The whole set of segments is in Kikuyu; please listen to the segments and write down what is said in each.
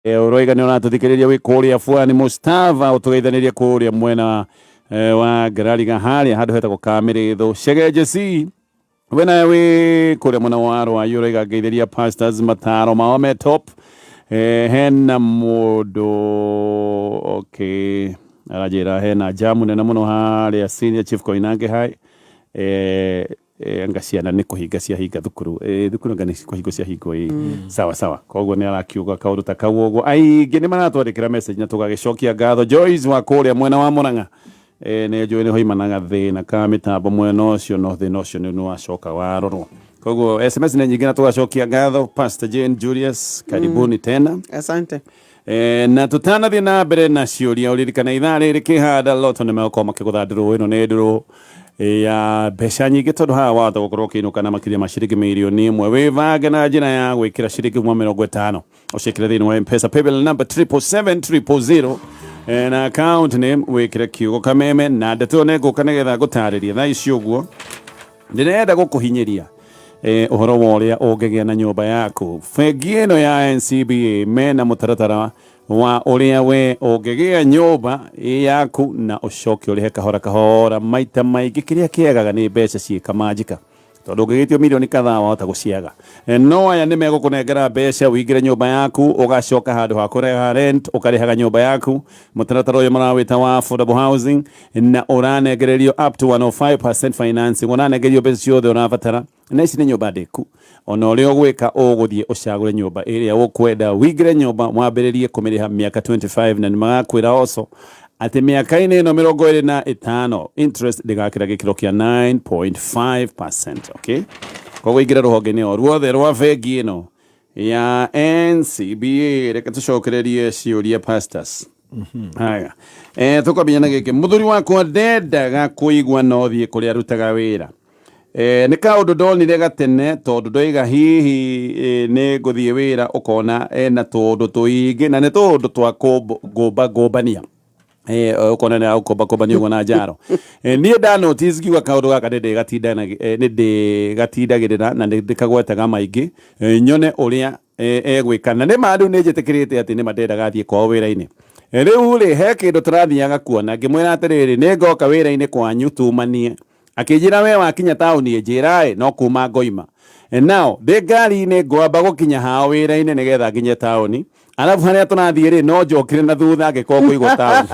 Ũroiga nĩ ũratũthikĩrĩria wĩ kũrĩa Bwani Mustava, ũtũgeithanĩrie kũrĩa mwena wa Ngarariga harĩa handũ hetagwo Kamĩrĩthũ. Cegenje C we nawe wĩ kũrĩa mwena wa Rwaĩ, ũroiga ngeithĩria pastors, mataro mao me top. Hena mũndũ, okay, aranjĩra hena jamu nene mũno harĩa Senior Chief Koinange High. Anga ciana nĩ kũhinga ciahinga thukuru. Thukuru anga nĩ kũhingwo ciahingwo ĩ. Sawa sawa, koguo nĩ arakiuga kaũndũ ta kau ũguo. Aingĩ nĩ maratwandĩkĩra message na tũgagĩcokia ngatho. Joyce wa kũrĩa mwena wa Murang'a, nĩ njũĩ nĩ hoimanaga thĩna ka mĩtambo mwena ũcio, no thĩna ũcio nĩ wacoka warorwo. Koguo SMS nĩ nyingĩ na tũgacokia ngatho. Pastor Jane Julius, karibuni tena. Asante. Na tũtanathiĩ na mbere na ciũria, ũririkana ithaa rĩrĩ kĩhanda Lotto nĩ megũkorwo makĩgũtha ndũrũ. Ĩno nĩ ndũrũ ya mbeca nyingĩ, tondũ haha wahota gũkorwo ũkĩinũka na makĩria ma ciringi mirioni 1. Wĩbange na njĩra ya gwĩkĩra ciringi kuma 50, ũciĩkĩre thĩinĩ wa M-Pesa paybill number 777 000, na account name wĩkĩre kiugo Kameme, na ndeto ĩyo nĩ ngũka nĩgetha ngũtarĩrie. Thaa ici ũguo ndĩrenda gũkũhinyĩria ũhoro wa ũrĩa ũngĩgĩa na nyũmba yaku. Bengi ĩno ya NCBA mena mũtaratara wa ũrĩa we ũngĩgĩa nyũmba yaku na ũcoke ũrĩhe kahora kahora maita maingĩ. Kĩrĩa kĩagaga nĩ mbeca ciĩ kamanjika, tondũ ũngĩgĩtio mirioni kadhaa wahota gũciaga. No aya nĩ megũkũnengera mbeca ũingĩre nyũmba yaku, ũgacoka handũ ha kũrĩha rent ũkarĩhaga nyũmba yaku. Mũtaratara ũyũ marawĩta wa affordable housing, na ũranengererio up to 105% financing, ũranengererio mbeca ciothe ũrabatara, na ici nĩ nyũmba ndĩku. Ona ũrĩa ũgwĩka, ũgũthiĩ ũcagũre nyũmba ĩrĩa ũkwenda, wĩingĩre nyũmba, wambĩrĩrie kũmĩrĩha mĩaka 25, na nĩ magakwĩra also atĩ mĩaka-inĩ ĩno 25 interest ndĩgakĩra gĩkĩro kĩa 9.5%. Okay, koguo ingĩra rũhonge-inĩ o ruothe rwa bengi ĩno ya NCBA. Reke tũcokererie ciũria, pastors. Haya, tũkwambia na gĩkĩ: mũthuri wakwa ndendaga kũigua no thiĩ kũrĩa arutaga wĩra. Nĩ kaũndũ ndonire gatene, tondũ ndoiga hihi nĩ ngũthiĩ wĩra, ũkona ena tũũndũ tũingĩ na nĩ tũũndũ twa ngũmba ngũmbania. Ũkona nĩ agũkomba kombania ũguo na njaro. Niĩ nda notice ngiuga kaũndũ gaka nĩ ndĩgatindagĩrĩra na nĩ ndĩkagwetaga maingĩ, nyone ũrĩa egwĩka. Na nĩ ma rĩu nĩ njĩtĩkĩrĩte atĩ nĩ ma ndendaga thiĩ kwao wĩra-inĩ. Rĩu rĩ, he kĩndũ tũrathiaga kuona, ngĩmwĩra atĩrĩrĩ, nĩ ngoka wĩra-inĩ kwanyu tumanie. Akĩnjĩra, we wakinya taũni njĩra ĩ, no kuma ngoima. Nao ndĩ ngari-inĩ, ngwamba gũkinya hao wĩra-inĩ nĩgetha nginye taũni, arabu harĩa tũrathiĩ rĩ, no njokire na thutha angĩkorwo kũigwo taũni,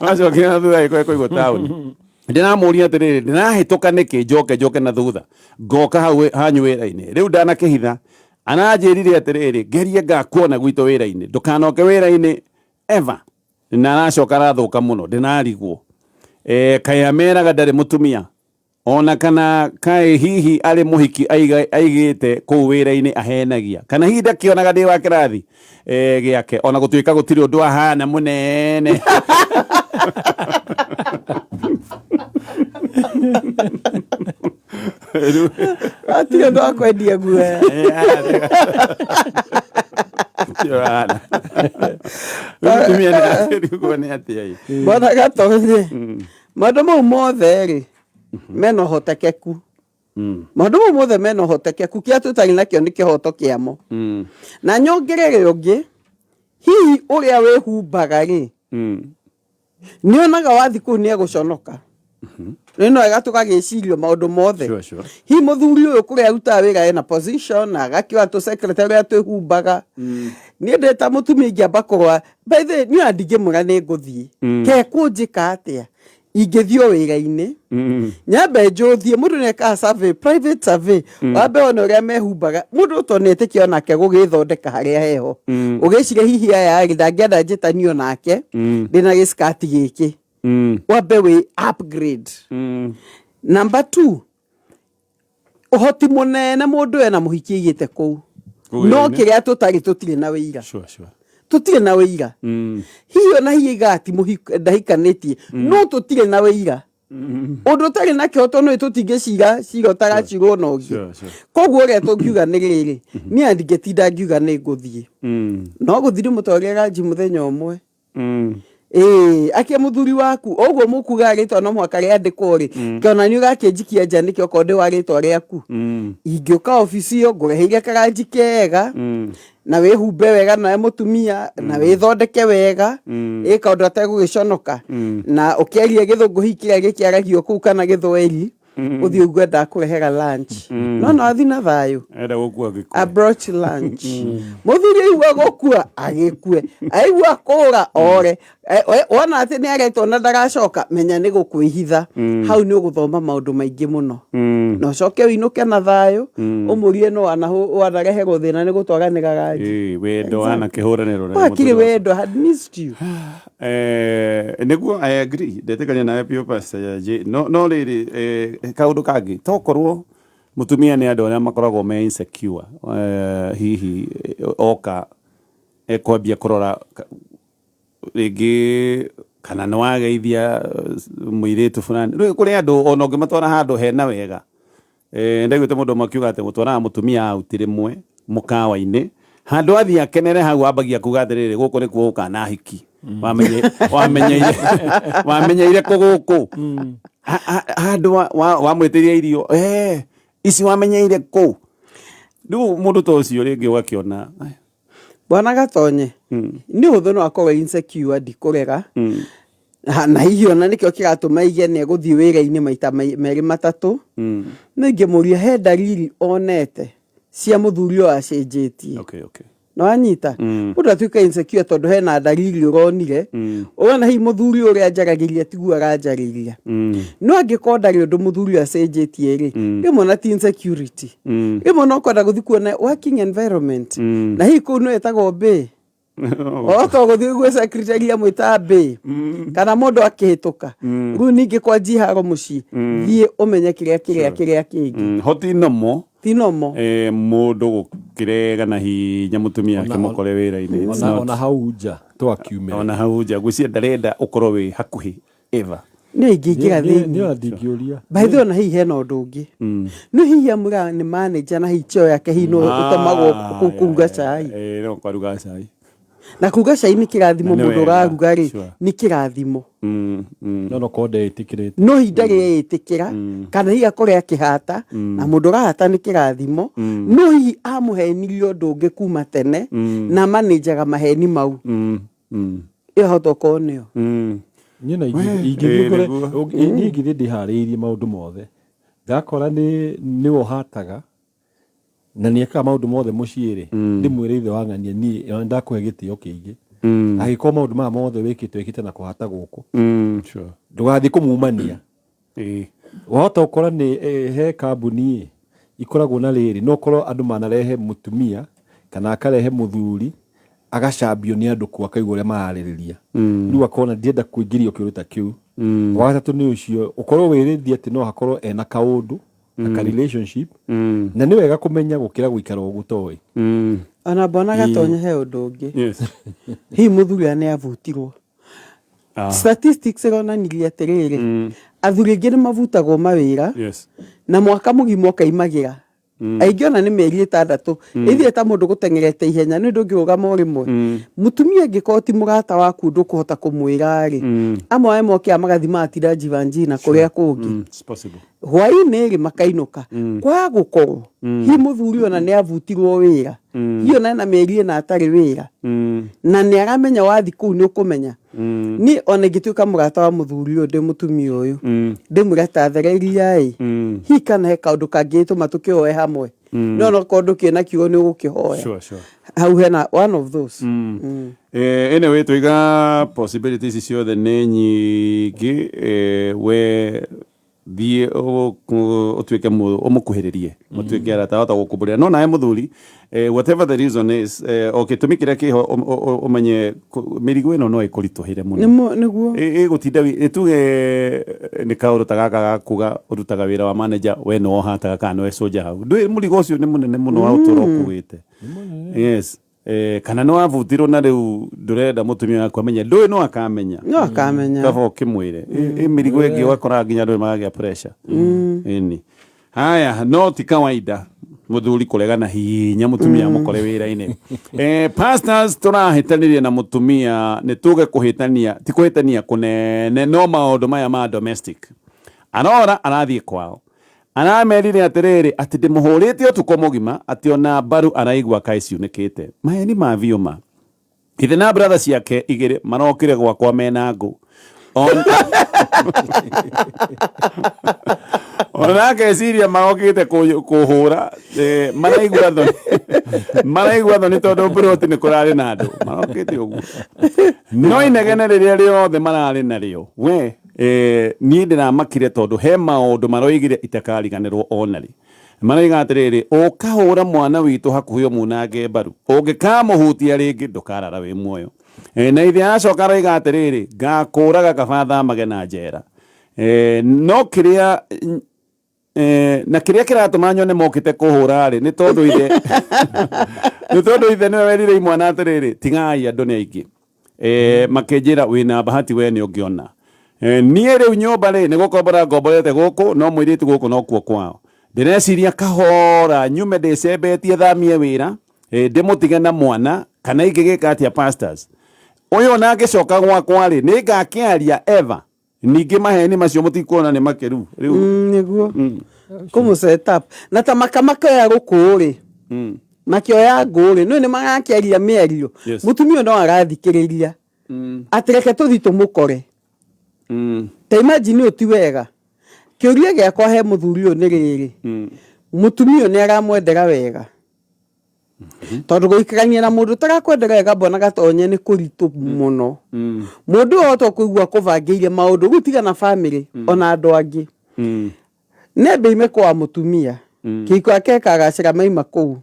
no njokire na thutha angĩkorwo kũigwo taũni. Ndĩramũria atĩrĩrĩ, ndĩrahĩtũka nĩkĩ njoke njoke na thutha ngoka hau hanyu wĩra-inĩ? Rĩu ndanakĩhitha, aranjĩrire atĩrĩrĩ, ngerie ngakuona gwitũ wĩra-inĩ, ndũkanoke wĩra-inĩ ever. Na aracoka arathũka mũno, ndĩrarigwo kaĩ ameraga ndarĩ mũtumia, ona kana kaĩ hihi arĩ mũhiki aigĩte kũu wĩra-inĩ ahenagia, kana hihi ndakĩonaga ndĩ wa kĩrathi gĩake, ona gũtuĩka gũtirĩ ũndũ ahana mũnene. Hatirĩ ũndũ wa kwendia guoya. Mũtumia nĩ akĩrigwo nĩ atĩa ĩ. Bwana Gatonye, maũndũ mau mothe rĩ, mena ũhotekeku. Maũndũ mau mothe mena ũhotekeku, kĩrĩa tũtarĩ nakĩo nĩ kĩhoto kĩamo. Na nyongerere ũngĩ, hihi ũrĩa wĩhumbaga rĩ, nĩ onaga wathi kũu nĩ egũconoka? Nĩ no wega tũgagĩcirio maũndũ mothe. Hihi mũthuri ũyũ kũrĩa arutaga wĩra ena position na agakĩoya tũ secretary ũrĩa twĩhumbaga. Niĩ ndĩ ta mũtumia ingĩamba kũrora, by the way, niĩ ona ndingĩmwĩra nĩ ngũthiĩ, kekũnjĩka atĩa ingĩthiĩ o wĩra-inĩ? Nyambe njũthiĩ, mũndũ nĩ ekaga survey, private survey, wambe wone ũrĩa mehumbaga. Mũndũ to nĩ etĩkia onake gũgĩthondeka harĩa heho, ũgĩciria hihi aya rĩ, ndangĩenda njĩtanio nake ndĩna gĩskati gĩkĩ. Wambe wĩ upgrade. Number two, ũhoti mũnene mũndũ ena mũhiki aigĩte kũu. Kũu No wĩra-inĩ? kĩrĩa tũtarĩ, tũtirĩ na wĩira. Tũtirĩ na wĩira. Hihi ona hihi aigaga ti ndahikanĩtie, no tũtirĩ na wĩira. Ũndũ ũtarĩ na kĩhoto nĩ tũtingĩcira cira ũtaracirwo na ũngĩ. Koguo ũrĩa tũngiuga nĩ rĩrĩ, niĩ ndingĩtinda ngiuga nĩ ngũthiĩ. No gũthiĩ ndĩmũtwarĩre ranji mũthenya ũmwe. Ĩĩ, akia mũthuri waku ũguo mũkugaga rĩtwa no mũhaka rĩandĩkwo rĩ, kĩona nĩ ũgakĩnjikia nja nĩkĩ okorwo ndĩ wa rĩtwa rĩaku. Ingĩũka obici ĩyo ngũreheire karanji kega na wĩhumbe wega nawe mũtumia na wĩthondeke wega, ĩ kaũndũ ategũgĩconoka, na ũkĩaria gĩthũngũ hihi kĩrĩa gĩkĩaragio kũu kana gĩthweri, ũthiĩ ũigue ndakũrehera lunch, no no athi na thayũ. Enda gũkua gĩkue. Approach lunch, mũthuri aigua gũkua agĩkue, aigua kũra ore. Wona atĩ nĩ aretwo na ndagacoka, menya nĩ gũkwĩhitha. Hau nĩ ũgũthoma maũndũ maingĩ mũno, na ũcoke ũinũke na thayũ, ũmũrie no wanareherwo thĩna nĩ gũtwaranĩra ranji. Ĩĩ, wendo wanakĩhũranĩrwo na wakiri mũthuri waku. Wendo had missed you. Nĩguo, I agree, ndetĩkania nawe biũ, Pastor J. No rĩrĩ, kaũndũ kangĩ tokorwo mũtumia nĩ andũ arĩa makoragwo me insecure, hihi oka ekwambia kũrora rĩngĩ kana nĩ wageithia mũirĩtu fulani. Rĩu kũrĩ andũ ona ũngĩmatwara handũ hena wega, ndaiguĩte mũndũ ũmwe akiuga atĩ mũtwaraga mũtumia out rĩmwe mũkawa-inĩ, handũ athiĩ akenere hau, ambagia kuga atĩrĩrĩ, gũkũ nĩkuo ũkana hiki wamenyeire kũ gũkũ. Handũ wamwĩtĩria irio, ici wamenyeire kũ? Rĩu mũndũ ta ũcio rĩngĩ ũgakĩona Bwana Gatonye, nĩ ũhũthũ, no akorwo insecure, ndikũrega. Na hihi ona nĩkĩo kĩratũma aige nĩ egũthiĩ wĩra-inĩ maita merĩ matatũ. No ingĩmũria he ndariri onete cia mũthuri ũyũ acenjetie. No anyita mũndũ atuĩka insecure tondũ hena ndariri ũronire, ũrona hihi mũthuri ũrĩa anjaragĩria tiguo aranjarĩria. No angĩkorwo ndarĩ ũndũ mũthuri ũyũ acenjetie rĩ, rĩmwe na ti insecurity, rĩmwe no kwenda gũthiĩ kuona working environment, na hihi kũu no ĩtagwo mbĩ o to gũthiĩ gwĩ secretary amwĩta mbĩ kana mũndũ akĩhĩtũka. Rĩu ningĩ kwanjia haro mũciĩ, thiĩ ũmenye kĩrĩa kĩrĩa kĩngĩ. Hoti nomo. Ti nomo. Mũndũ gũkĩrega na hinya mũtumia ake mũkore wĩra-inĩ. It's ona ona hau nja twakiumĩra. Ona hau nja ngwĩciria ndarenda ũkorwo wĩ hakuhĩ ever. Nĩ ingĩingĩra nĩ thĩinĩ. Ona ndingĩũria. By the way, ona hihi hena ũndũ ũngĩ, no hihi amwĩraga nĩ manager na hihi cheo yake hihi no ũtũmagwo kũruga cai. No kwaruga cai. Na kuga cai nĩ kĩrathimo. Na nĩ Mũndũ wega, ũraruga rĩ, nĩ kĩrathimo. No korwo ndeĩtĩkĩrĩte. No hihi ndarĩ eĩtĩkĩra, kana hihi akorwo akĩhata, na mũndũ ũrahata nĩ kĩrathimo. No hihi amũhenirie ũndũ ũngĩ kuma tene na manĩnjaga maheni mau. Ĩyo hota ũkorwo nĩyo. Niĩ na ingĩthiĩ ngore Nĩguo. Niĩ ingĩthiĩ ndĩharĩirie maũndũ mothe, ngakora nĩ nĩwe ũhataga na nĩ ekaga maũndũ mothe mũciĩ rĩ, ndĩmwĩre ithe wa ng'ania, niĩ ona ndakũhe gĩtĩo kĩingĩ angĩkorwo maũndũ maya mothe wĩkĩte wĩkĩte na kũhata gũkũ. Ndũgathiĩ kũmumania. Wahota gũkora nĩ he kambuni ĩ ikoragwo na rĩrĩ, no ũkorwo andũ manarehe mũtumia kana akarehe mũthuri agacambio nĩ andũ kũ akaigua ũrĩa mararĩrĩria, rĩu akona ndienda kũingĩrio kĩũndũ ta kĩu. Wa gatatũ nĩ ũcio ũkorwo wĩrĩtie atĩ no hakorwo ena kaũndũ na ka relationship, na nĩ wega kũmenya gũkĩra gũikara ũguo ũtoĩ. Ona mbona Gatonye he ũndũ ũngĩ. Hihi mũthuri ũyũ nĩ abutirwo. Statistics ĩronanirie atĩrĩrĩ, athuri aingĩ nĩ mabutagwo mawĩra na mwaka mũgima ũkaimagĩra, aingĩ ona nĩ mĩeri 6, ithiĩ ta mũndũ gũteng'erete ihenya nĩ ũndũ ũngĩrũgama o rĩmwe. Mũtumia angĩkorwo ti mũrata waku ndũkũhota kũmwĩra rĩ, amwe mokaga magathiĩ magatinda njivanji na kũrĩa kũngĩ. It's possible. Hwaĩ-inĩ rĩ, makainũka kwaga gũkorwo hihi mũthuri ona nĩ abutirwo wĩra, hihi ona ena mĩeri 4 atarĩ wĩra, na nĩ aramenya wathi kũu nĩ ũkũmenya. Niĩ ona ingĩtuĩka mũrata wa mũthuri ũyũ, ndĩ mũtumia ũyũ, ndĩmwĩre ta thereria ĩ, hihi kana he kaũndũ kangĩtũma tũkĩhoe hamwe, no onokorwo ndũkĩrĩ na kiugo nĩ ũgũkĩhoya. Hau hena one of those. Anyway, twiga possibilities ciothe nĩ nyingĩ. We thiĩ ũtuĩke ũmũkuhĩrĩrie, mũtuĩke arata, hota gũkumbũrĩra. No nawe mũthuri, whatever the reason is, o gĩtũmi kĩrĩa kĩho, ũmenye mĩrigo ĩno no ĩkũritũhĩre mũno. Nĩguo. Ĩgũtinda ĩtuge nĩ kaũndũ ta gaka ga kuga ũrutaga wĩra wa manager, we nĩwe ũhataga kana nĩwe soja hau, ndũĩ mũrigo ũcio nĩ mũnene mũno wa ũtũũro ũkuĩte. Yes, kana nĩ wabutirwo na rĩu ndũrenda mũtumia waku amenye, ndũĩ no akamenya. No akamenya. Kaba ũkĩmwĩre. Ĩ mĩrigo ĩngĩ ũgakora nginya andũ nĩ magagĩa pressure. Ĩni haya, no ti kawaida. Muthuri kuregana hinya mutumia mukore wira-inĩ. Pastors, tũrahĩtanirie na mũtumia, nĩ tuge kũhĩtania ti kũhĩtania kũnene, no maũndũ maya ma domestic. Arora arathiĩ kwao, aramerire atĩrĩrĩ, atĩ ndĩmũhũrĩte ũtukũ mũgima, atĩ ona mbaru araigua kaĩ ciunĩkĩte. Maheni ma biũ ma ithe na brother ciake igĩrĩ marokire gwakwa mena ngũ. Ona akeciria marokĩte kũhũra, maraigua thoni, maraigua thoni tondũ mburoti nĩ kũrarĩ na andũ marokĩte ũguo, no inegene rĩrĩa rĩothe mararĩ narĩo we, niĩ ndĩramakire tondũ he maũndũ maroigire itakariganĩrwo ona rĩ. Maroiga atĩrĩrĩ, ũkahũra mwana witũ hakuhĩ ũmunange mbaru, ũngĩkamũhutia rĩngĩ ndũkarara wĩ muoyo. Na ithe aracoka aroiga atĩrĩrĩ, ngakũraga kaba thamage na njera. No kĩrĩa na kĩrĩa kĩratũma nyone mokĩte kũhũra rĩ, nĩ tondũ ithe nĩwe werire imwana atĩrĩrĩ, tigai andũ nĩ aingĩ. Makĩnjĩra wĩna bahati we nĩ ũngĩona. Niĩ rĩu nyũmba rĩ, nĩ gũkombora ngomborete gũkũ, no mũirĩtu gũkũ nokuo kwao. Ndĩreciria kahora nyume ndĩcembetie, thamie wĩra, ndĩmũtige na mwana, kana ingĩgĩka atĩa, pastors? Ũyũ ona angĩcoka gwakwa rĩ, nĩ ngakĩaria eva ningĩ maheni macio? Mũtikuona nĩ makĩru rĩu? Nĩguo kũmũ set up na ta maka makĩoya gũkũ rĩ, makĩoya ngũ rĩ, no nĩ marakĩaria mĩario. Mũtumia ũyũ no arathikĩrĩria atĩ reke tũthi tũmũkore. Ta imagine, ũyũ ti wega. Kĩũria gĩakwa he mũthuri ũyũ nĩ rĩrĩ: mũtumia ũyũ nĩ aramwendera wega? Tondũ gũikarania na mũndũ ũtarakwendera wega, mbonaga tonye nĩ kũritũ mũno. Mũndũ ũyũ ahota kũigua kũbangĩire maũndũ rĩu, tiga na family, ona andũ angĩ. Nembe ime kwa mũtumia, kĩhiko yake ĩkagacĩra maima kũu.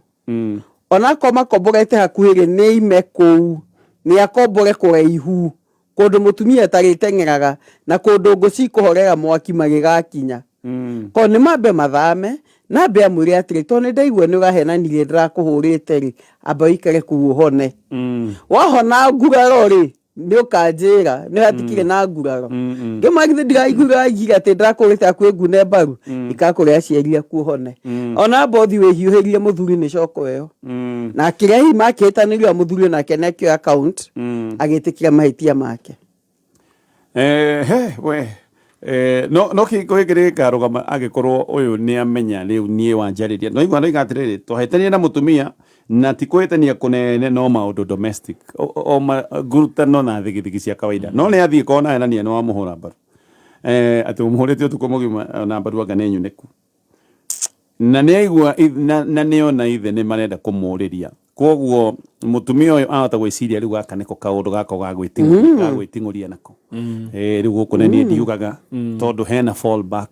Onakorwo makomborete hakuhĩ rĩ, nĩ ime kũu, nĩ akombore kũraihu, kũndũ mũtumia atarĩteng'eraga na kũndũ ngũ cikũhorera mwaki magĩgakinya. Ko nĩ mambe mathame, nambe amwĩre atĩrĩ, tondũ nĩ ndaigua nĩ ũrahenanirie ndĩrakũhũrĩte rĩ, amba ũikare kũu ũhone. Wahona nguraro rĩ, nĩ ũkanjĩra nĩ hatikire na nguraro. Ngĩmwĩra githĩ ndiraiguire waigire atĩ ndĩrakũhũrĩte hakuhĩ ngune mbaru, ikakũrĩa aciari aku ũhone. Ona amba ũthiĩ wĩhiũhĩrie mũthuri nĩ coko ĩyo. Na kĩrĩa hihi makĩhĩtanĩrio, mũthuri onake nĩ akĩoya account, agĩtĩkĩra mahĩtia make. He we, no kĩhiko gĩkĩ gĩkarũgama angĩkorwo ũyũ nĩ amenya rĩu niĩ wanjarĩria no igua noiga atĩrĩrĩ, twahĩtania na mũtumia na ti kũhĩtania kũnene, no maũndũ domestic, o ngurutano na thigithigi cia kawaida, no nĩ athiĩ kona henania nĩ wamũhũra mbaru, atĩ ũmũhũrĩte ũtukũ mũgima na mbaru anga nĩ nyunĩku, na nĩ aigua na nĩ ona ithe nĩ marenda kũmũrĩria. Koguo mũtumia ũyũ ahota gwĩciria rĩu gaka nĩko kaũndũ gako ga gwĩting'ũria nako. Rĩu gũkũ nĩ niĩ ndiugaga tondũ hena fall back.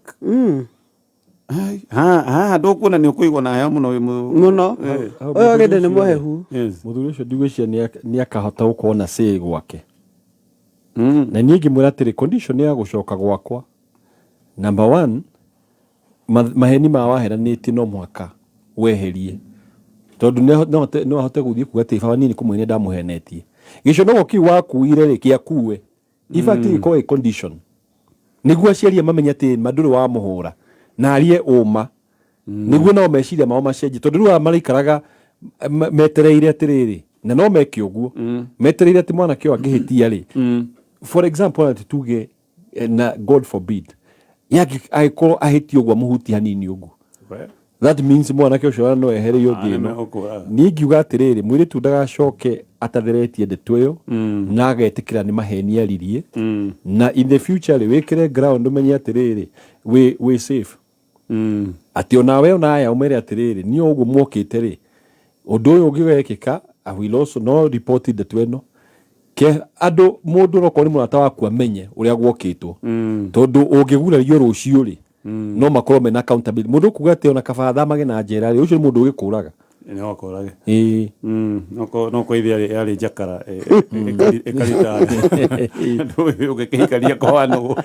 Ai, haha ndũkuona nĩ ũkũigua na heho mũno wĩ Mũno. Ũyũ already nĩ mũhehu. Mũthuri ũcio ndigwĩciria nĩ akahota gũkorwo na say gwake. Na niĩ ngĩmwĩra atĩrĩ, condition ya gũcoka gwakwa, number one, maheni ma waheranĩtie no mũhaka weherie, tondũ no ahote gũthiĩ kuga atĩ baba niĩ nĩ kũmũhenia ndamũhenetie, gĩconoko kĩu wakuire rĩ, gĩakue. In fact, ĩkorwo ĩ condition nĩguo aciari mamenye atĩ ma ndũrĩ wamũhũra, na arie ũma nĩguo nao meciria mao macenjie, tondũ rĩu aya maraikaraga metereire atĩrĩrĩ, na no meke ũguo metereire atĩ mwanake ũyũ angĩhĩtia rĩ, for example, atĩ tuge, na God forbid, angĩkorwo ahĩtie ũguo amũhutie hanini ũguo, that means mwanake ũcio no ehereio thĩ ĩno. Nĩmegũkũraga. Niĩ ngiuga atĩrĩrĩ, mũirĩtu ndagacoke atatheretie ndeto ĩyo na agetĩkĩra nĩ maheni aririe, na in the future rĩ, wĩkĩre ground, ũmenye atĩrĩrĩ, wĩ safe, atĩ onawe ona aya ũmere atĩrĩrĩ, niĩ ũguo mwokĩte rĩ, ũndũ ũyũ ũngĩgekĩka, I will also no report ndeto ĩno ke andũ. Mũndũ onokorwo nĩ mũrata waku amenye ũrĩa gwokĩtwo, tondũ ũngĩgurario rũciũ rĩ, no makorwo mena accountability. Mũndũ ũkuga atĩ ona kaba athamage na njera rĩ, ũcio nĩ mũndũ ũgĩkũraga. No kũrage. Ĩĩ. No kwa ithe yarĩ njakara ĩkarita ũgĩkĩikaria kwa Wanũgũ.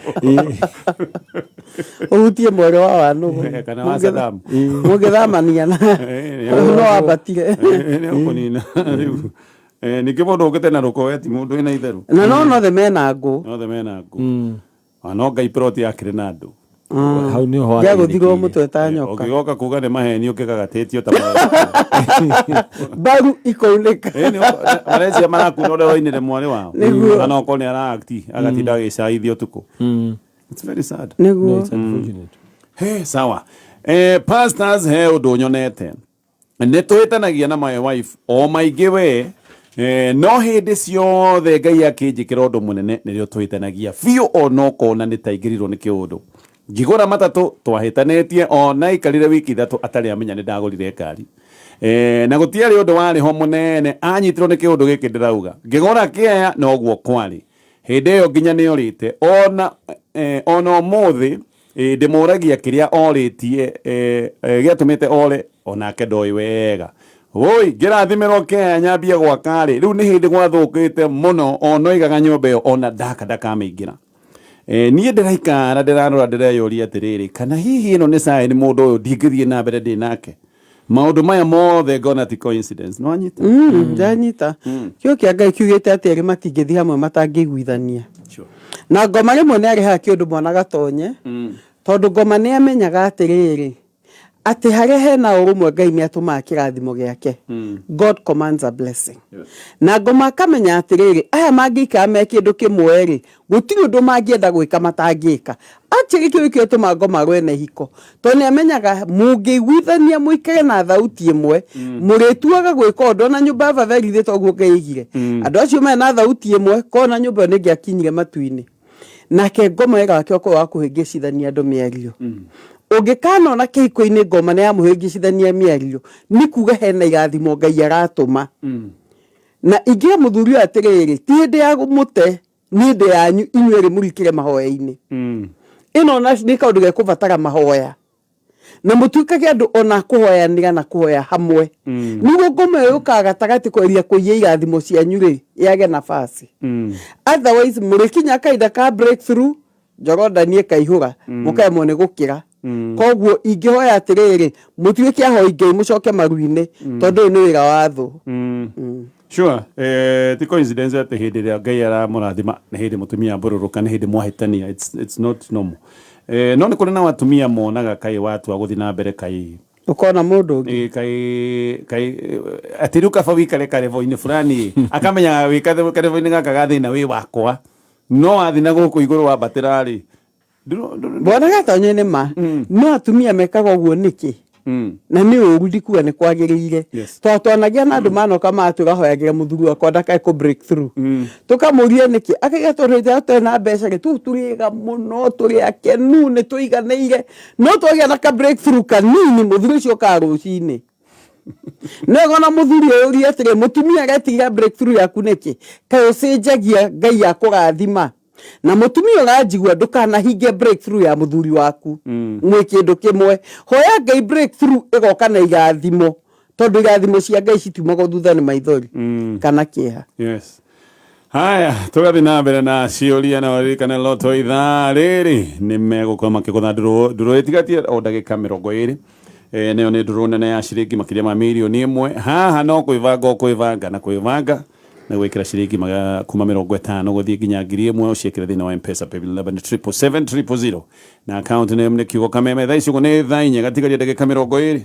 Ũhutie mwere wa Wanũgũ. Kana wa Saddam. Mũngĩthamania na ũyũ no wambatire. Nĩ ũkũnina rĩu. Ningĩ mũndũ ũkĩte na rũkoe ti mũndũ wĩna itherũ. Na no nothe mena ngũ. Othe mena ngũ. No Ngai plot yakĩrĩ na andũ. Hau nĩho Gĩagũthirwo wathĩnĩkĩire. mũtwe ta nyoka. Ũngĩgoka kuga nĩ maheni ũkĩgagatĩtio ta Mbaru ikaunĩka. Marecia marakuna ũrĩa wainĩre mwarĩ wao. Nĩguo. Kana okorwo nĩ araakti agatinda agĩcaithia ũtukũ. It's very sad. No, Nĩguo. it's unfortunate. He, sawa. Pastors he ũndũ nyonete nĩ tũhĩtanagia na my wife o maingĩ we no hĩndĩ ciothe Ngai akĩnjĩkĩra ũndũ mũnene nĩrĩo tũhĩtanagia biũ ona ũkona nĩ taingĩrirwo nĩ kĩũndũ. Ngĩgũra matatũ twahĩtanĩtie ona aikarire wiki 3 atarĩ amenya nĩ ndagũrire ngari. Na gũtiarĩ ũndũ warĩ ho mũnene anyitirwo nĩ kĩũndũ gĩkĩ ndĩrauga. Ngĩgũra kĩaya noguo kwarĩ. Hĩndĩ ĩyo nginya nĩ orĩte ona ona ũmũthĩ ndĩmũragia kĩrĩa orĩtie gĩatũmĩte ore onake ndoĩ wega. Woi ngĩrathimĩrwo kĩaya nyambie gwaka rĩ rĩu nĩ hĩndĩ gwathũkĩte mũno ona oigaga nyũmba ĩyo ona ndaka ndakamĩingĩra. Niĩ ndĩraikara ndĩrarora ndĩreyũria atĩrĩrĩ kana hihi ĩno nĩ sign mũndũ ũyũ ndingĩthiĩ na mbere ndĩ nake. Maũndũ maya mothe ngona ti coincidence. No anyita? Ndanyita. Kĩo kĩa Ngai kiugĩte atĩ erĩ matingĩthiĩ hamwe matangĩiguithania. Sure. Na ngoma rĩmwe nĩ arehaga kĩũndũ mwana gatonye tondũ ngoma nĩ amenyaga atĩrĩrĩ atĩ harĩa hena ũrũmwe Ngai nĩ atũmaga kĩrathimo gĩake. God commands a blessing. Yes. Na ngoma akamenya atĩrĩrĩ aya mangĩikara me kĩndũ kĩmwe rĩ gũtirĩ ũndũ mangĩenda gwĩka matangĩka. Actually kĩu nĩkĩo gĩtũmaga ngoma arũe na ihiko tondũ nĩ amenyaga mũngĩiguithania mũikare na thauti ĩmwe mũrĩtuaga gwĩka ũndũ ona nyũmba ya Babeli thĩ toguo Ngai aigire. Andũ acio marĩ na thauti ĩmwe kona nyũmba ĩyo nĩngĩakinyire matu-inĩ. Nake ngoma wĩra wake ũkorwo wa kũhĩngĩcithania andũ mĩario. Ũngĩkanona kĩhiko-inĩ ngoma nĩ yamũhĩngĩcithania mĩario nĩ kuga hena irathimo Ngai aratũma. Na ingĩra mũthuri ũyũ atĩrĩrĩ ti hĩndĩ ya mũte nĩ hĩndĩ yanyu inyuĩ erĩ mũrikĩre mahoya-inĩ. Ĩno na nĩ kaũndũ gekũbatara mahoya. Na mũtuĩkage andũ ona kũhoyanĩra na kũhoya hamwe. Nĩguo ngoma ĩyo yũkaga gatagatĩ kweria kũiya irathimo cianyu rĩ yage nafasi. Otherwise mũrĩkinya kahinda ka breakthrough Jorodani ĩkaihũra mũkaremwo nĩ gũkĩra. Koguo ingĩhoya atĩrĩrĩ mũtuĩke ahoi Ngai mũcoke maru-inĩ tondũ ũyũ nĩ wĩra wa thũ. Sure. Ti coincidence atĩ hĩndĩ ĩrĩa Ngai aramũrathima nĩ hĩndĩ mũtumia ambũrũrũka nĩ hĩndĩ mwahĩtania. It's not normal. No nĩ kũrĩ na atumia monaga kaĩ watua gũthiĩ na mbere kaĩ Ũkona mũndũ ũngĩ. Kaĩ kaĩ atĩ rĩu kaba wĩikare karevo-inĩ fulani akamenyaga wĩ karevo-inĩ gaka ga thĩna wĩ wakwa no wathiĩ na gũkũ igũrũ wambatĩra rĩ Bwana Gatonye nĩ ma no atumia mekaga ũguo nĩkĩ? Na nĩ ũru ndikuga nĩ kwagĩrĩire. Yes. Tondũ twanagĩa na andũ manoka matwĩra hoyagĩra mũthuri wakwa ndakae kũ break through. Tũkamũria nĩkĩ? Akauga tondũ hĩndĩ ĩrĩa tũtarĩ na mbeca rĩ tũu tũrĩega mũno tũrĩ akenu nĩ tũiganĩire no twagĩa na ka break through kanini mũthuri ũcio okaga rũcinĩ. No ĩgona mũthuri ũyũ ũrie atĩrĩ mũtumia aretigĩra breakthrough yaku nĩkĩ? Kaĩ ũcenjagia Ngai akũrathima? Na mũtumia ũranjigua ndũkanahinge breakthrough ya mũthuri waku. Mwĩ kĩndũ kĩmwe. Hoya Ngai breakthrough ĩgoka na irathimo tondũ irathimo cia Ngai citiumagwo thutha nĩ maithori kana kĩeha. Yes. Haya, tũgathiĩ na mbere na ciũria na ũririkane Lotto ithaa rĩrĩ nĩ megũkorwo makĩgũtha ndũrũ ĩtigatie o ndagĩka 20. Nayo nĩ ndũrũ nene ya ciringi makĩria ma mirioni 1. Haha no kwĩbanga ũkwĩbanga na kwĩbanga na gwĩkĩra ciringi kuma 50 gũthiĩ nginya 1000 ũciĩkĩre thĩinĩ wa M-Pesa paybill number nĩ triple seven triple zero na account name nĩ kiugo Kameme. Thaa ici ũguo nĩ thaa 4 gatigaria ndagĩka 20.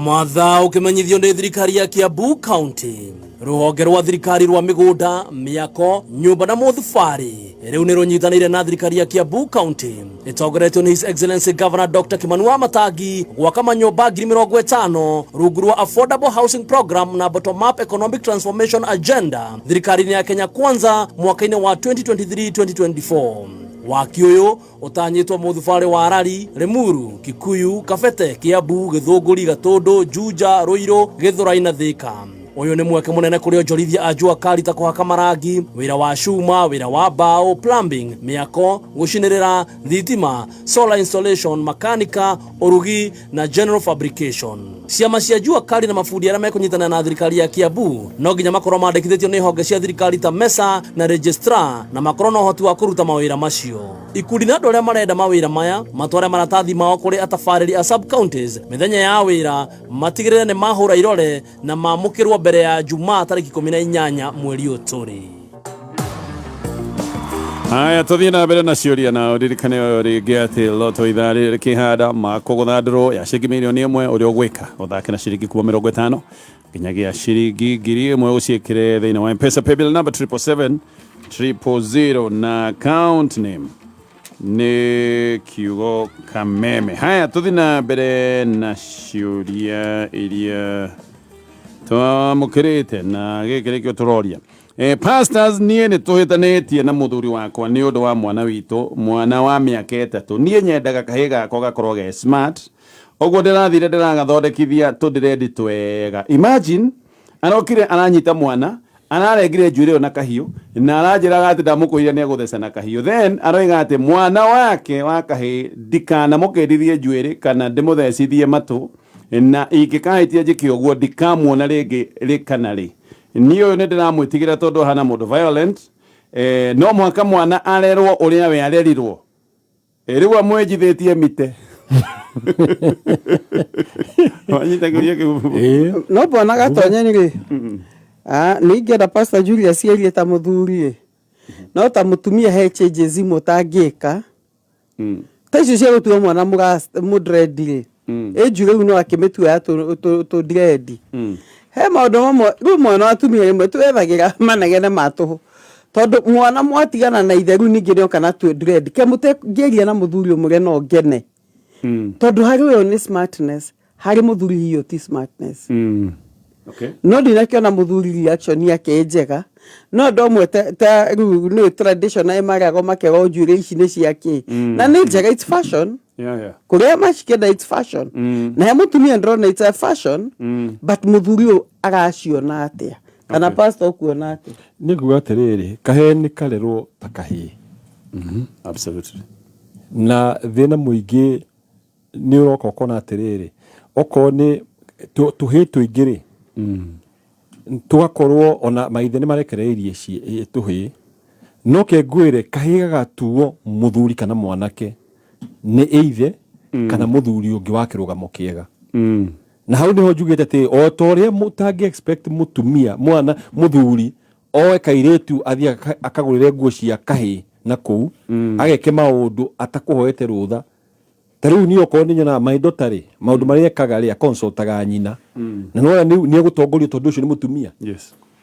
Mathaa ũkĩmenyithio nĩ thirikari ya Kiambu County rũhonge rwa thirikari rwa mĩgũnda mĩako nyũmba na mũthubarĩ rĩu nĩ rũnyitanĩire na thirikari ya Kiambu County ĩtongoretio nĩ His Excellency Governor Dr. Kimani Wamatangi gwaka manyũmba 50,000 rungu rwa Affordable Housing Program na Bottom Up Economic Transformation Agenda thirikari-inĩ ya Kenya Kwanza mwaka-inĩ wa 2023-2024. Waki ũyũ ũtanyĩtwo mũthubarĩ wa Rari, Limuru, Kikuyu, Kabete, Kiambu, Gĩthũngũri, Gatũndũ, Juja, Ruiru, Gĩthũrai na Thika. Ũyũ nĩ mweke mũnene kũrĩ onjorithia a jua kali ta kũhaka marangi, wĩra wa cuma, wĩra wa mbaũ, plumbing, mĩako, gũcinĩrĩra, thitima, solar installation, makanika, ũrugi na general fabrication. Ciama cia jua kali na mabundi arĩa mekũnyitanĩra na thirikari ya Kiambu no nginya makorwo mandĩkithĩtio nĩ honge cia thirikari ta MESA na registrar na makorwo na ũhoti wa kũruta mawĩra macio. Ikundi na andũ arĩa marenda mawĩra maya matware maratathi mao kũrĩ atabarĩri a sub counties mĩthenya ya wĩra matigĩrĩre nĩ mahũra irore na mamũkĩrwo mbere ya Jumaa tarĩki 18 mweri ũyũ tũrĩ. Haya, tũthiĩ na mbere na ciũria na ũririkane o rĩngĩ atĩ loto ithaa rĩrĩ rĩkĩhanda makũgũtha ndũrũ ya ciringi mirioni 1. Ũrĩa ũgwĩka, ũthake na ciringi kuma 50 nginyagia ciringi 1000, ũciĩkĩre thĩinĩ wa Mpesa paybill number 777 000 na account name nĩ kiugo Kameme. Haya, tũthiĩ na mbere na ciũria iria twamũkĩrĩte, na gĩkĩ nĩkĩo tũroria. Pastors, niĩ nĩ tũhĩtanĩtie na mũthuri wakwa nĩ ũndũ wa mwana witũ, mwana wa mĩaka 3. Niĩ nyendaga kahĩ gakwa gakorwo ge smart, ũguo ndĩrathire ndĩragathondekithia tũndirendi twega. Imagine, arokire aranyita mwana, ararengire njuĩrĩ ĩyo na kahiũ, na aranjĩraga atĩ ndamũkũire nĩ egũtheca na kahiũ. Then aroiga atĩ mwana wake wa kahĩ ndikanamũkĩndithie njuĩrĩ kana ndĩmũthecithie matũ, na ingĩkahĩtia njĩke ũguo ndikamuona rĩngĩ rĩ kana rĩ. Niĩ ũyũ nĩ ndĩramwĩtigĩra tondũ ahana mũndũ violent. No mũhaka mwana arerwo ũrĩa we arerirwo. Rĩu amwenjithĩtie mite. Wanyita kĩũria kĩu? Ĩĩ. No bwana Gatonye rĩ, nĩ ingĩenda Pastor Julius erie ta mũthuri ĩ, no ta mũtumia he changes imwe ũtangĩka ta icio cia gũtua mwana mũdrendi rĩ. Ĩnju rĩu no akĩmĩtua ya tũdrendi. He maũndũ mamwe rĩu mwana wa atumia rĩmwe twethagĩra manegene ma tũhũ, tondũ mwana mwatigana na ithe rĩu ningĩ nĩoka na tũdrendi ke mũtengĩaria na mũthuri ũmũre no ngene, tondũ harĩ ũyũ nĩ smartness, harĩ mũthuri hiyo ti smartness. No ndinakĩona mũthuri reaction yake ĩ njega, no ndo amwe ta rĩu nĩ traditional maragwo makerwo njuĩrĩ ici nĩ cia kĩ, na nĩ njega, it's fashion. Kũrĩa macikenda, it's fashion. Na he mũtumia ndĩrona it's a fashion, but mũthuri ũyũ araciona atĩa? Kana pastor, ũkuona atĩa? Nĩ nguga atĩrĩrĩ, kahĩĩ nĩ karerwo ta kahĩĩ. Na thĩna mũingĩ nĩ ũroka ũkona atĩrĩrĩ, okorwo nĩ tũhĩĩ tũingĩ rĩ, tũgakorwo ona maithe nĩ marekereirie tũhĩĩ. No ke ngwĩre, kahĩĩ gagatuo mũthuri kana mwanake nĩ ithe kana mũthuri ũngĩ wa kĩrũgamo kĩega. Na hau nĩho njugĩte atĩ o ta ũrĩa mũtangĩ expect mũtumia, mwana mũthuri oe kairĩtu athiĩ akagũrĩre nguo cia kahĩĩ na kũu, ageke maũndũ atakũhoete rũtha. Ta rĩu niĩ okorwo nĩ nyonaga my daughter rĩ, maũndũ marĩa ekaga rĩ, aconsultaga nyina, na nĩwona nĩ egũtongorio tondũ ũcio nĩ mũtumia.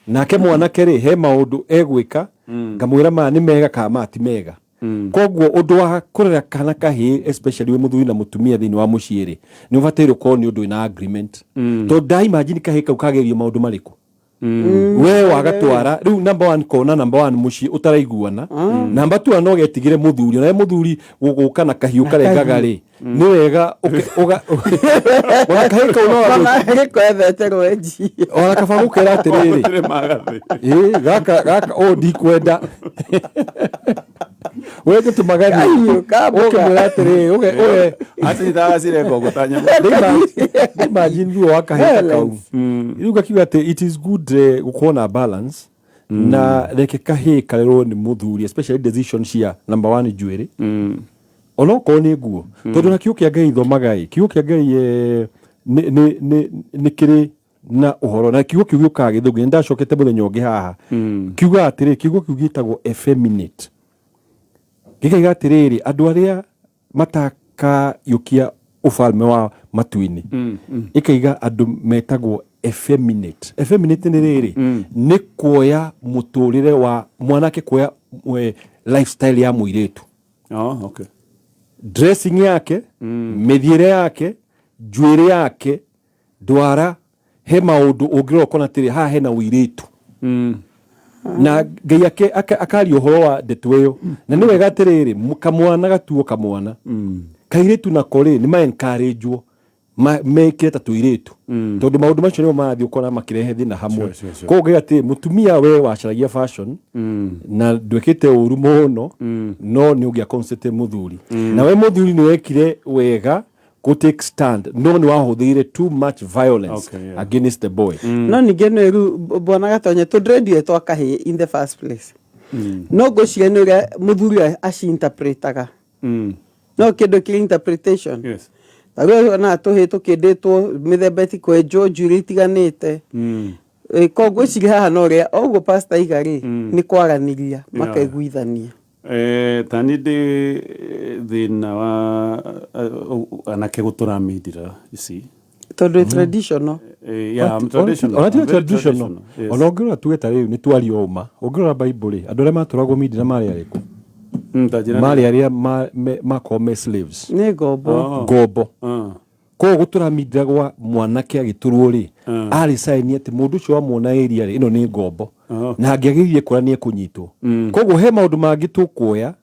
Nake mwanake rĩ, he maũndũ egwĩka ngamwĩra maya nĩ mega kana maya ti mega. Koguo ũndũ wa kũrera kana kahĩĩ, especially wĩ mũthuri na mũtumia thĩinĩ wa mũciĩ rĩ, nĩ ũbataire ũkorwo nĩ ũndũ wĩna agreement, tondũ nda imagine kahĩĩ kau kagerio maũndũ marĩkũ we wagatwara. Rĩu number one, kona number one mũciĩ ũtaraiguana, number two, no getigĩre mũthuri. Onawe mũthuri gũgũka na kahiũ karengaga rĩ, nĩ wega ona kahĩĩ kau no Ona gĩkwethete rwenji. Ona kaba gũkera atĩrĩrĩ, Gũtirĩ magathĩ. Ĩ gaka gaka, ũũ ndikwenda wenje tũmagathi. Kahiũ ka mboga. Ũkĩmwĩra atĩrĩrĩ, ũge Acinyitaga cirengo ta nyama. Imagine ruo wa kahĩĩ ta kau. Rĩu ngakiuga atĩ it is good gũkorwo na balance, na reke kahĩĩ karerwo nĩ mũthuri, especially decision cia number one njuĩrĩ, onokorwo nĩ nguo, tondũ na kiugo kĩa Ngai thomaga ĩ, kiugo kĩa Ngai nĩ kĩrĩ na ũhoro, na kiugo kĩu gĩũkaga gĩthũngũ. Nĩ ndacokete mũthenya ũngĩ haha kiugaga atĩrĩ, kiugo kĩu gĩtagwo effeminate, gĩkaiga atĩrĩrĩ, andũ arĩa matakayũkia ũfalme wa matu-inĩ, ĩkaiga andũ metagwo effeminate. Effeminate nĩ rĩrĩ, nĩ kuoya mũtũrĩre wa mwanake, kuoya lifestyle ya mũirĩtu. Dressing yake, mĩthiĩre yake, njuĩrĩ yake, ndwara, he maũndũ ũngĩrora ũkona atĩrĩ, haha hena ũirĩtu. Na Ngai akaria ũhoro wa ndeto ĩyo, na nĩ wega atĩrĩrĩ, kamwana gatuo kamwana, kairĩtu nako rĩ, nĩ ma encourage-wo mekĩre ta tũirĩtu, tondũ maũndũ macio nĩmo marathiĩ ũkona makĩrehe thĩna hamwe. Koguo ngaiga atĩ mũtumia we wacaragia fashion na ndwĩkĩte ũru mũno, no nĩ ũngĩa consult mũthuri. Na we mũthuri nĩ wekire wega kũ take stand, no nĩ wahũthĩrire too much violence against the boy. No ningĩ nĩ rĩu, bwana Gatonye, tũndrendio twa kahĩĩ in the first place, no ngwĩciria nĩ ũrĩa mũthuri aci-interpretaga. No kĩndũ kĩrĩ interpretation. Ta rĩu ona tũhĩĩ tũkĩndĩtwo mĩthemba ĩtikwenjwo njuĩrĩ itiganĩte. Koguo ngwĩciria haha no ũrĩa o ũguo pastor aiga rĩ, nĩ kwaranĩria makaiguithania. Tani ndĩ thĩna wa anake gũtũra mindira, you see. Tondũ traditional. Yeah, I'm traditional. Ona ti I'm very traditional. Yes. Ona ũngĩrora tuge ta rĩu nĩ twaria ũma, ũngĩrora Bible rĩ, andũ arĩa matũragwo mindira marĩ arĩkũ? Ta njĩra. Marĩ arĩa makorwo me slaves. Nĩ ngombo. Oh. Ngombo. Ah. Koguo gũtũra mindira gwa mwanake agĩtũrwo rĩ, arĩ sign atĩ mũndũ ũcio wamwona area rĩ, ĩno nĩ ngombo. Oh. Na angĩagĩrĩire kũra nĩ ekũnyitwo. Koguo he maũndũ mangĩ tũkuoya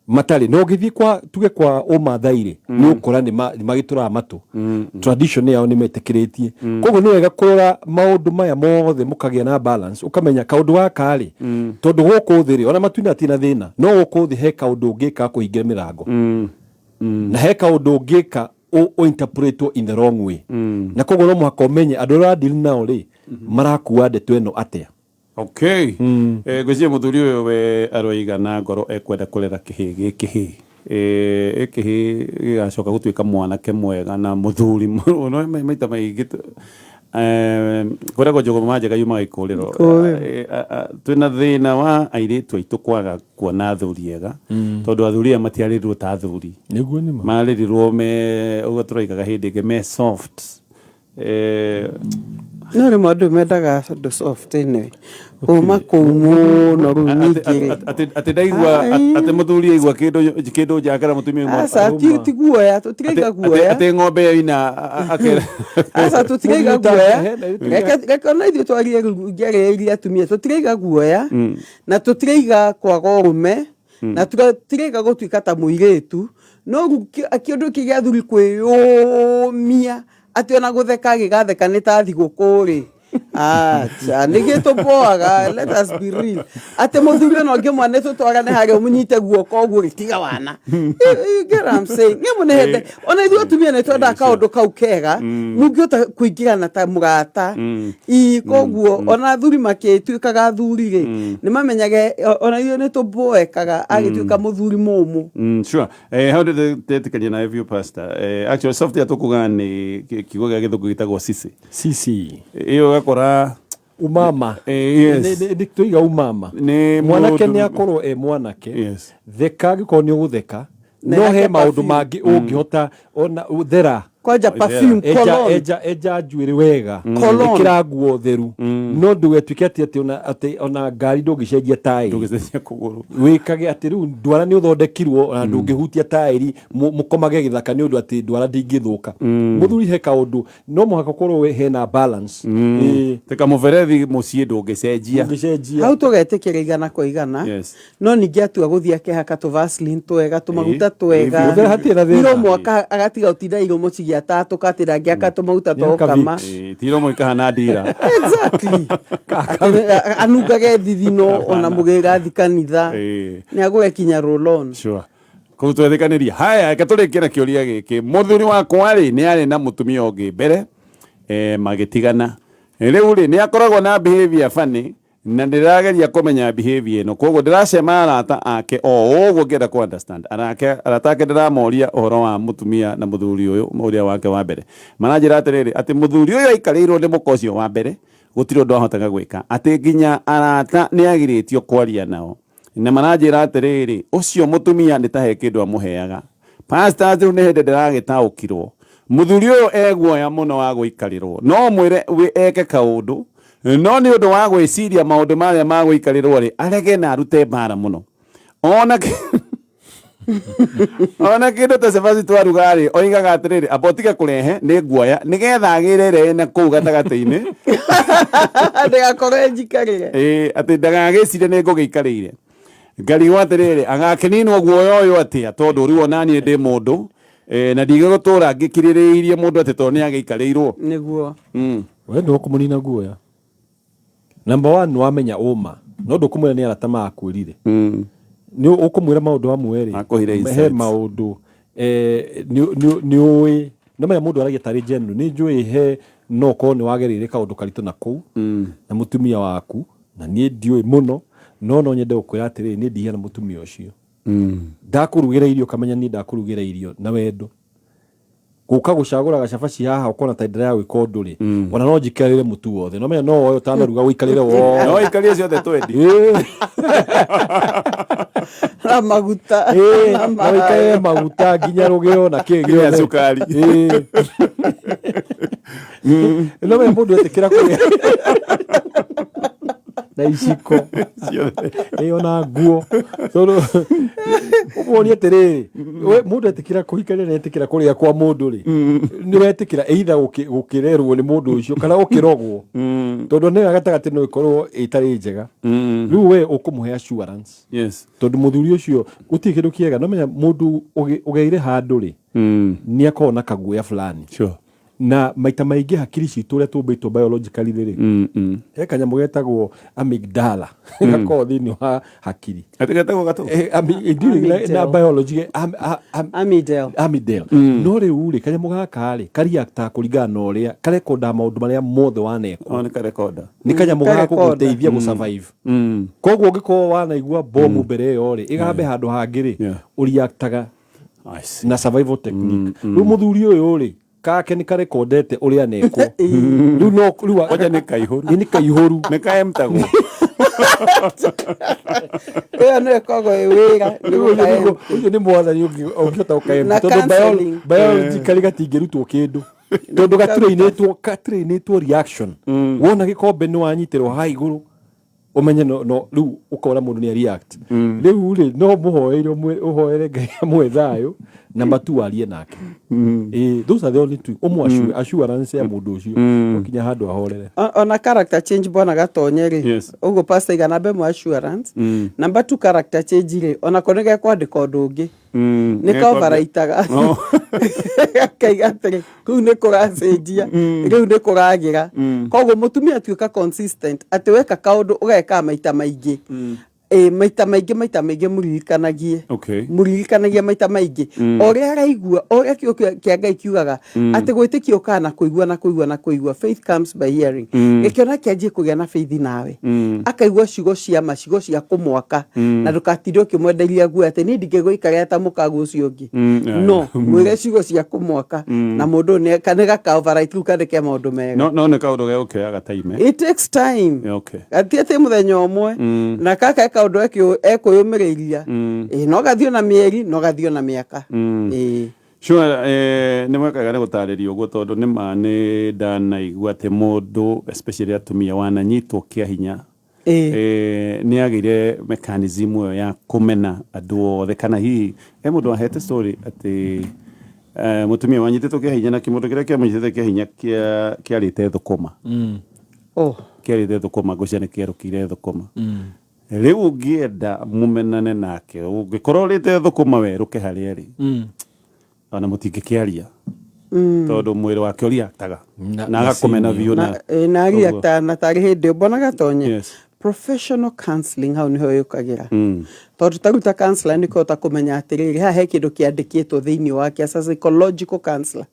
matarĩ na ũngĩthiĩ kwa tuge kwa ũmathai rĩ, nĩ ũkora nĩ magĩtũraga matũ. Tradition yao nĩ metĩkĩrĩtie. Koguo nĩ wega kũrora maũndũ maya mothe mũkagĩa na balance, ũkamenya kaũndũ gaka rĩ, tondũ gũkũ thĩ rĩ, ona matu-inĩ hatirĩ na thĩna, no gũkũ thĩ he kaũndũ ũngĩka kũhingia mĩrango. Na he kaũndũ ũngĩka o interpretwo in the wrong way. Na koguo no mũhaka ũmenye andũ arĩa ũradeal nao rĩ, marakua ndeto ĩno atĩa. Okay. Ngwĩciria mũthuri ũyũ we aroiga na ngoro ekwenda kũrera kĩhĩ gĩkĩhĩ. Gĩkĩhĩ gĩgacoka gũtuĩka mwanake mwega na mũthuri no maita maingĩ kwĩragwo njũgũma njega yumaga ikũrĩro. Ikũrĩro. Twĩna thĩna wa airĩtu aitũ kwaga kuona athuri ega, tondũ athuri aya matiarĩrirwo ta athuri. Nĩguo nĩ ma. Marĩrirwo me ũguo tũroigaga hĩndĩ ĩngĩ me soft. No rĩmwe andũ mendaga andũ soft anyway. Kuma kũu mũno rĩu ningĩ rĩ. Atĩ ndaigua Ai. atĩ mũthuri aigua kĩndũ njakera mũtumia ũmwe. Aca, ti guoya, tũtiraiga guoya. Atĩ ng'ombe yoina akera. Aca, tũtiraiga Mũthuri guoya. He, Reke ona ithuĩ twarie rĩu ngĩarĩrĩria atumia, tũtiraiga guoya na tũtiraiga kwaga ũrũme na tũtiraiga gũtuĩka ta mũirĩtu, no rĩu kĩũndũ kĩ gĩa athuri kwĩyũmia atĩ ona gũtheka agĩgatheka nĩ ta thigũkũ rĩ, acha, nĩ gĩtũboaga. Let us be real, atĩ mũthuri ona ũngĩmwa nĩ tũtwarane harĩa ũmũnyite guoko ũguo rĩ, tiga wana. You get what I'm saying? Nĩ mũnĩhete ona ithuĩ atumia nĩ twendaga kaũndũ kau kega mũngĩhota kũingĩrana ta mũrata ii. Koguo ona athuri makĩtuĩkaga athuri rĩ, nĩ mamenyage ona ithuĩ nĩ tũboekaga agĩtuĩka mũthuri mũmũ. Sure. Hau ndĩretĩkania nawe biũ, pastor. Actually soft ya tũkuga nĩ kiugo gĩa gĩthũngũ gĩtagwo sisi. Sisi. Ĩyo ũgakora Umama. Yes. Nĩ tũiga umama. Nĩ mwanake mũndũ nĩ akorwo e mwanake. Theka angĩkorwo nĩ ũgũtheka, Na no he yake maũndũ perfume. mangĩ ũngĩhota ona thera. Kwanja perfume, Enja cologne. enja njuĩrĩ wega. Cologne. Ĩkĩra nguo theru, no ndũgetuĩke atĩ ona ngari ndũngĩcenjia taĩri. Ndũgĩcenjia kũgũrũ. Wĩkage atĩ rĩu ndwara nĩ ũthondekirwo, ona ndũngĩhutia taĩri, mũkomage gĩthaka nĩ ũndũ atĩ ndwara ndingĩthũka. Mũthuri he kaũndũ no mũhaka ũkorwo hena balance. Ĩĩ. Te kamũberethi mũciĩ ndũngĩcenjia. Ndũngĩcenjia. Hau tũgetĩkĩra 100%. No ningĩ atua gũthiĩ akehaka tũ Vaseline twega, tũmaguta twega. Gũthera hatirĩ na thĩna. Iromo agatiga gũtinda iromo cigĩatatũka atĩ ndangĩaka tũmaguta Nĩaka twokama. Vicks. Ti iromo ikahana ndira. Exactly. Atĩ, anungage thithino ona mũgĩrathi kanitha. Nĩ agũre kinya roll-on. Sure. Kũu twetĩkanĩria. Haya, reke tũrĩkie na kĩũria gĩkĩ. Mũthuri wakwa rĩ, nĩ arĩ na mũtumia ũngĩ mbere, magĩtigana. Rĩu rĩ, nĩ akoragwo na behavior funny na ndĩrageria kũmenya behavior ĩno, koguo ndĩracema arata ake o ũguo ngĩenda ku understand arata ake. Ndĩramoria ũhoro wa mũtumia na mũthuri ũyũ ũrĩa wake wa mbere, maranjĩra atĩrĩrĩ, atĩ mũthuri ũyũ aikarĩirwo nĩ mũka ũcio wa mbere, gũtirĩ ũndũ ahotaga gwĩka, atĩ nginya arata nĩ agirĩtio kwaria nao, na maranjĩra atĩrĩrĩ, ũcio mũtumia nĩ ta he kĩndũ amũheaga. Pastors, rĩu nĩ hĩndĩ ndĩragĩtaũkirwo mũthuri ũyũ eguoya mũno wa gũikarĩrwo, no mwĩre eke kaũndũ, no nĩ ũndũ wa gwĩciria maũndũ marĩa ma gũikarĩrwo rĩ, arege na arute mbara mũno. Ona kĩndũ ta cabaci twaruga rĩ, oigaga atĩrĩrĩ, amba ũtige kũrehe, nĩ nguoya nĩgetha agĩre ĩrĩa ĩna kũu gatagatĩ-inĩ. Ndĩgakorwo njikarĩre. Ĩĩ, atĩ ndagagĩcirie nĩ ngũgĩikarĩire. Ngarigwo atĩrĩrĩ, agakĩninwo guoya ũyũ atĩa, tondũ rĩu ona niĩ ndĩ mũndũ, na ndigũgũtũra ngĩkirĩrĩirie mũndũ atĩ tondũ nĩ agĩikarĩirwo. Nĩguo. We nĩ ũkũmũnina guoya. Number one, wamenya ũma no ndũkũmwĩra nĩ arata makwĩrire. Nĩ ũkũmwĩra maũndũ amwe rĩ, Akũhire he insights. maũndũ nĩ ũĩ no menya mũndũ aragia tarĩ genuine. Nĩ njũĩ he no ũkorwo nĩ wagereire kaũndũ karitũ na kũu na mũtumia waku, na niĩ ndiũĩ mũno, no nyende gũkwĩra atĩrĩrĩ, niĩ ndihiana mũtumia ũcio. Ndakũrugĩra irio ũkamenya niĩ ndakũrugĩra irio na wendo. Gũka gũcagũra gacabaci haha ũkona ta ndĩra gwĩka ũndũ rĩ, ona no njikarĩre mũtu wothe, no menya no woe ũtanaruga ũikarĩre wothe. No ikarie ciothe twendi. Ĩĩ. Na maguta. Ĩĩ, Na na wĩikarĩre maĩ. maguta nginya rũgĩo na kĩ Nginya gĩothe. cukari. Ĩĩ. No we mũndũ etĩkĩra kũrĩa na iciko. Ciothe. Ĩĩ, ona nguo. Tondũ ũmuonie atĩrĩrĩ, we mũndũ etĩkĩra kũhikania na etĩkĩra kũrĩa kwa mũndũ rĩ, nĩ wetĩkĩra either gũkĩrerwo nĩ mũndũ ũcio kana gũkĩrogwo. Tondũ nĩyo gatagatĩ no ĩkorwo ĩtarĩ njega. Rĩu we ũkũmũhe assurance. Yes. Tondũ mũthuri ũcio gũtirĩ kĩndũ kĩega, no menya mũndũ ũgeire handũ rĩ, nĩ akoragwo na kaguoya fulani. Sure. Na maita maingĩ hakiri citũ ũrĩa tũmbĩtwo biologically rĩ, he kanyamũ getagwo amygdala gakoragwo thĩinĩ wa hakiri. Atĩ getagwo gatũ? Ndiũĩ na Amygdala. biology Amygdala. Amygdala. No rĩu rĩ, kanyamũ gaka rĩ, kareactaga kũringana na ũrĩa karekondaga maũndũ marĩa mothe wanekwo. Oh, nĩ karekonda. Nĩ kanyamũ ga Karekonda. gũgũteithia gũ survive. Koguo ũngĩkorwo wanaigua bomu mbere ĩyo rĩ, ĩgambe handũ hangĩ rĩ, ũreactaga I see. na survival technique. Rĩu mũthuri ũyũ rĩ, kake nĩ karekondete ũrĩa anekwo. Rĩu no rĩu Kwanja nĩ kaihũru. Ĩ, nĩ kaihũru. Nĩ kaemtagwo. Ĩyo nĩyo ĩkoragwo ĩ wĩra. Nĩ Rĩu ũcio gũkae- ũcio nĩ mwathani ũngĩhota gũkaemta Na tondũ counseling. biologically gatingĩrutwo kĩndũ. Tondũ gatrainĩtwo reaction. Wona gĩkombe nĩ wanyitĩrwo haha igũrũ, ũmenye no no rĩu ũkona mũndũ nĩ react. Rĩu rĩ, no mũhoeire ũhoere Ngai amũhe thayũ na matu arie nake. Ĩĩ, those are the only two. Ũmũ assurance ya mũndũ ũcio ũkinya handũ ahorere. Ona character change bwana Gatonye rĩ, Yes. ũguo pastor iga namba ĩmwe assurance, namba two character change rĩ, onako nĩ gekwandĩka ũndũ ũngĩ, nĩ kovaraitaga. Oh. Gakaiga atĩrĩ, kũu nĩ kũracenjia, rĩu nĩ kũragĩra. Koguo mũtumia atuĩka consistent atĩ weka kaũndũ ũgekaga maita maingĩ, ĩ maita maingĩ, maita maingĩ, mũririkanagie. Okay. Mũririkanagie maita maingĩ o ũrĩa araigua, o ũrĩa kiugo kĩa Ngai kiugaga atĩ gwĩtĩkia ũkaga na kũigua na kũigua na kũigua, faith comes by hearing. Gĩkĩona kĩanjie kũgĩa na faith nawe, akaigua ciugo cia ma, ciugo cia kũmwaka, na ndũgatinde ũkĩmwenderia nguo atĩ niĩ ndingĩgũikarĩra ta mũkaguo ũcio ũngĩ. No mwĩre ciugo cia kũmwaka, na mũndũ ũyũ nĩ gaka-overwrite rĩu kandĩke maũndũ mega. No no nĩ kaũndũ gegũkĩoyaga time. It takes time. Yeah, okay. Gati atĩ mũthenya ũmwe na kaka kaũndũ ekwĩyũmĩrĩria. Ĩĩ, no gathiĩ na mĩeri, no gathiĩ na mĩaka. Ĩĩ. Sure, nĩ mwekaga nĩ gũtarĩria ũguo tondũ nĩ ma nĩ ndanaigua atĩ mũndũ especially atumia wananyitwo kĩa hinya nĩ agĩire mechanism ĩyo ya kũmena andũ othe, kana hihi he mũndũ wahete story atĩ mũtumia wanyitĩtwo kĩa hinya na kĩmũndũ kĩrĩa kĩamũnyitĩte kĩa hinya kĩarĩte thũkũma. Oh. Kĩarĩte thũkũma, ngwĩciria nĩ kĩerũkĩire thũkũma. Rĩu ũngĩenda mũmenane nake, ũngĩkorwo ũrĩte thũkũma werũke harĩa ĩrĩ, ona mũtingĩkĩaria tondũ mwĩrĩ wake ũriaktaga na agakũmena biũ. Na na reacta na tarĩ hĩndĩ ĩyo mbona Gatonye. Yes. Professional counseling hau nĩho yũkagĩra, tondũ ta rĩu ta counselor nĩ kũhota kũmenya atĩrĩrĩ, haha he kĩndũ kĩandĩkĩtwo thĩinĩ wake. As a psychological counselor,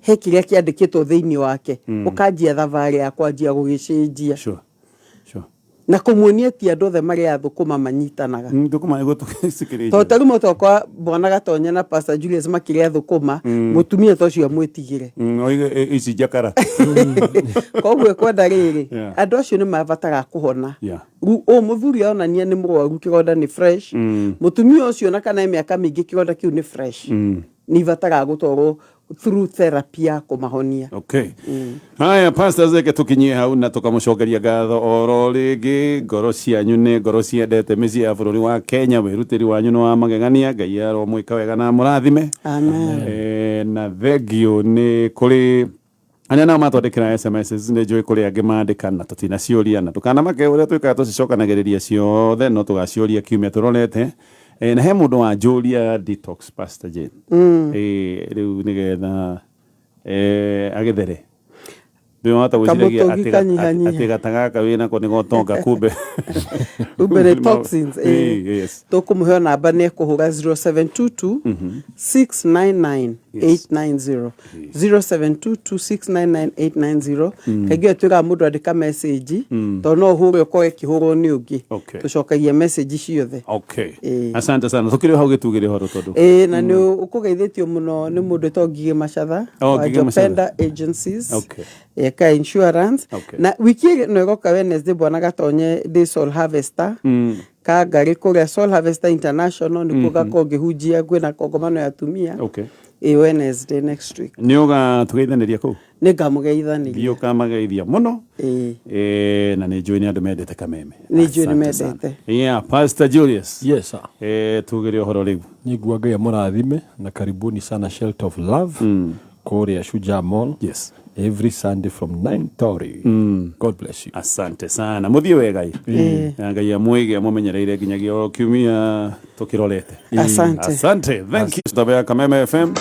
he kĩrĩa kĩandĩkĩtwo thĩinĩ wake, ũkanjia thabarĩ ya kwanjia gũgĩcenjia Sure. Sure. na kũmuonia ti andũ othe marĩa thũkũma manyitanaga. Thũkũma nĩguo tũgĩcikĩrĩria. Tondũ ta rĩu mũtokwa bwana Gatonye na Pastor Julius makĩrĩa thũkũma, mũtumia ta ũcio amwĩtigĩre. Oige ici njakara. Koguo ĩkwenda rĩrĩ, andũ acio nĩ mabataraga kũhona. Rĩu ũyũ mũthuri onania nĩ mũrwaru, kĩronda nĩ fresh, mũtumia ũcio ona kana e mĩaka mĩingĩ, kĩronda kĩu nĩ fresh, nĩ ibataraga gũtwarwo through therapy ya kũmahonia. Okay. Haya, Pastor Zeke, tukinyie hau na tukamũcokeria ngatho oro rĩngĩ. Ngoro cianyu nĩ ngoro ciendete mĩciĩ ya bũrũri wa Kenya. Wĩrutĩri wanyu nĩ wa magegania. Ngai aromwĩka wega na mũrathime. Amen. Na thengio nĩ kũrĩ arĩa nao matwandĩkĩra SMSs. Nĩ njũĩ kũrĩ angĩ mandĩka na tũtinaciũria, na ndũkanamake, ũrĩa twĩkaga tũcicokanagĩrĩria ciothe, no tũgaciũria kiumia tũrorete. Na he mũndũ wanjũria detox, Pastor Jane. Rĩu nĩgetha agĩthere ndĩwahota gwĩciragia Kamũtũngi kanyihanyiha. atĩ gata gaka wĩnako nĩ gotonga, kumbe Kumbe nĩ toxins. Yes. Tũkũmũhe namba nĩ ekũhũra 0722 699 890, 0722 699 890. Kaingĩ ĩyo twĩraga mũndũ andĩka message, tondũ no ũhũre ũkorwo ĩkĩhũrwo nĩ ũngĩ. Tũcokagia message ciothe. Okay. Asante sana. Tukĩrĩ hau gĩtugĩre ũhoro tondũ Ĩĩ, na nĩ ũkũgeithĩtio mũno nĩ mũndũ wĩtagwo Ngigĩ Macatha Oh, wa Ngigĩ Macatha. Jopenda Agencies. Okay. Ndeka insurance. Na wiki ĩno ĩroka Wednesday, bwana Gatonye, ndĩ Soul Harvester Kangari kũrĩa Soul Harvester International, nĩkuo ngakorwo ngĩhunjia, kwĩna kongomano ya atumia. Ĩ Wednesday next week. Nĩ ũgatũgeithanĩria kũu? Nĩ ngamũgeithaniria. Thiĩ ũkamageithia mũno. Ĩĩ. Na nĩ njũĩ nĩ andũ mendete Kameme. Nĩ njũĩ nĩ Asante sana. mendete. Yeah, Pastor Julius. Yes sir. Tugĩre ũhoro rĩu. Nĩngua Ngai amũrathime na karibuni sana Shelter of Love kũrĩa Shujaa Mall every Sunday from 9:30. God bless you. Asante sana, mũthiĩ wega ĩ, na Ngai amwĩge amũmenyereire nginyagia o kiumia tũkĩrorete. Asante. Asante, thank you. Tabea Kameme FM.